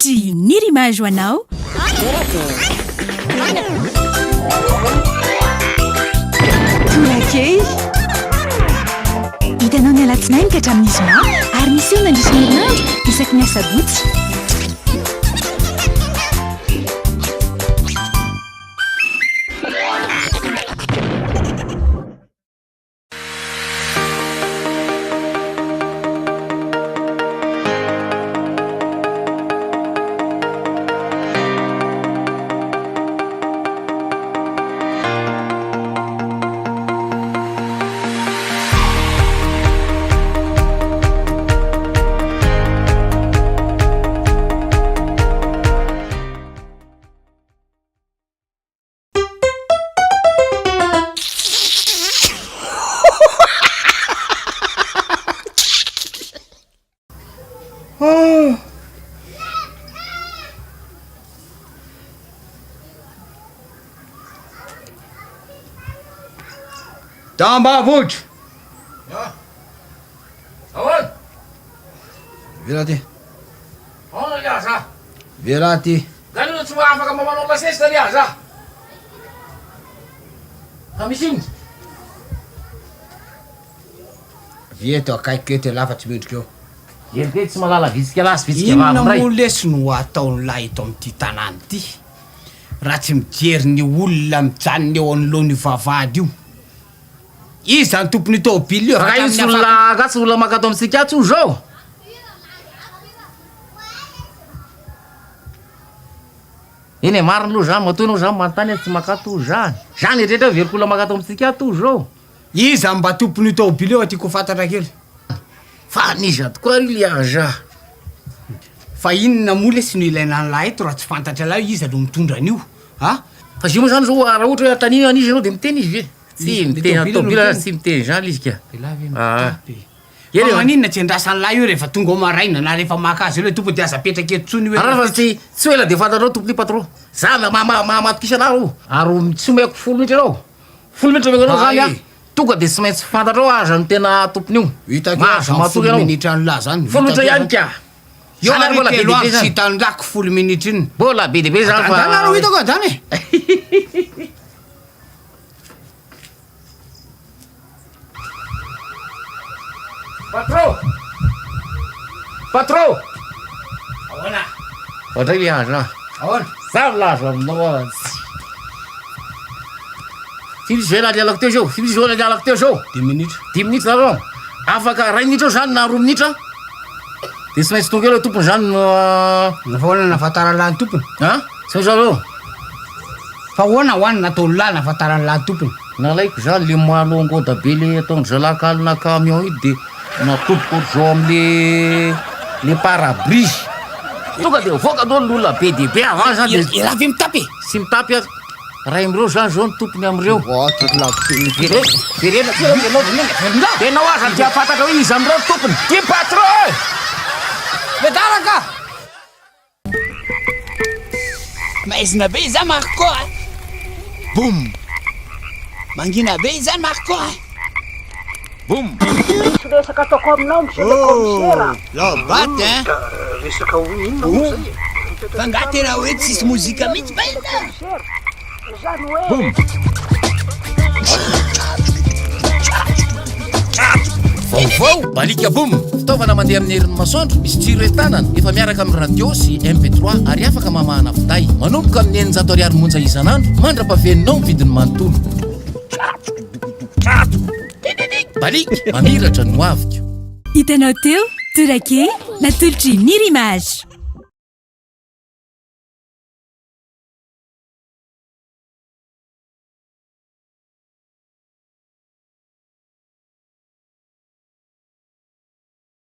Natolotry Nirimage ho anao. Torakely. Hitanao ny alatsinainy ka hatramin'ny zoma ary miseho mandritra ny herinandro isaky ny asabotsy. Tambavotro! Ahoana? Vera ty. Ahoana ry aza? Vera ty. Zany aloha tsy mba afaka mba manao lasesina ry aza. Fa misy inona? Avia eto akaikiko eto ialahy fa tsy mendrika eo. Hery kely tsy mahalala vitsika lahy sy vitsika vavy Inona indray. moa lesy no ataon'lahy eto amin'ity tanàna ity raha tsy mijery ny olona mijanona eo anoloan'io vavahady io? Iza ny tompon'io tômôbila io? Fa io tsy olona angaha tsy olona maka ato amintsika ato io zao? Eny e, marina aloha zany, matoa ianao zany manontany hoe tsy maka ato zany. Za nieritreritra hoe heveriko olona maka ato amintsika ato zao. Iza mba tompon'io tômôbila io tiako ho fantatra kely? Fa an'iza tokoa ary io le agent? Fa inona moa lesy no ilaina an'lah eto raha tsy fantatr'lah hoe iza no mitondra an'io a? Fa izy io moa zany zao raha ohatra hoe anontaniana an'iza ianao de miteny izy ve? Tsy Le miteny tômôbila no tômôbila miteny. tsy miteny zany izy ka. Elah ve Ah. mitapy e? Eny Fa e. maninona tsy andrasan'lah io rehefa tonga ao maraina na rehefa maka azy eo le tompony de aza apetraka eto tsony io Ary hoe fa tsy tsy ho ela de fantatrao tompony io patron. Za ma ma ma matokisa anah io. Ary tsy omeko folo minitra ianao. Folo minitra omeko anao zany a. Hay. Tonga de tsy maintsy fantatrao aza ny tena tompony io. Hitako eo Mahazo zany matoky folo ianao. minitra an'lah zany. Folo minitra Hitako eo ihany zany. ka. Eo Zany ary mbola be telo dia be andro tsy zany. hitan'lah ko folo minitra iny. Mbola be dia be zany fa. Adala aloha hitako adala e. Patron! Patron! Ahoana? Ohatray le andro an. Ahoana? Za milaza aminao an. Tsy misy izay raha nialako teo zao, tsy misy izao raha nialako teo zao. Dimy minitra. Dimy minitra zany zao. Afaka iray minitra eo zany na roa minitra de tsy maintsy tonga eo le tompony zany no. Fa ahoana nahafantaran'lah ny tompony? An? Tsy maintsy zao. Fa ahoana hoa no nataon'lah nahafantaran'lah ny tompony? Nalaiko zany le malo ngoda be le ataon-dry zalahy kalina camion io de natoboko ohatr'izao am'le le pare-brise. Tonga de mivoaka aloha ny olona be dia be avy any zany de. Elah ve mitapy e? Tsy mitapy aho. Ray am'ireo zany zao ny tompony am'ireo. Jerena, jerena kely aloha ianao jerena. Ianao aza dia hahafantatra hoe iza am'ireo ny tompony. Ty patron e! Medaraka! Maizina be izany Marco a! Boum! Mangina be izany Marco a! Boum! Misy resaka ataoko aminao monsieur le commissaire a! Lao baty hein! Resaka ho inona moa zay e? Fa nga tena hoe tsisy mozika mihitsy ba ina? Zany hoe. Boum! Vaovao, Balika Boom! Fitaovana mandeha amin'ny herin'ny masoandro, misy jiro entanana, efa miaraka amin'ny radio sy MP3 ary afaka mamahana finday. Manomboka amin'ny 600 ariary monja isan'andro, mandra-pafeninao ny vidiny manontolo. Balik, mamiratra ny hoaviko. Hitanao teo, Torakely, natolotr'i Nirimage.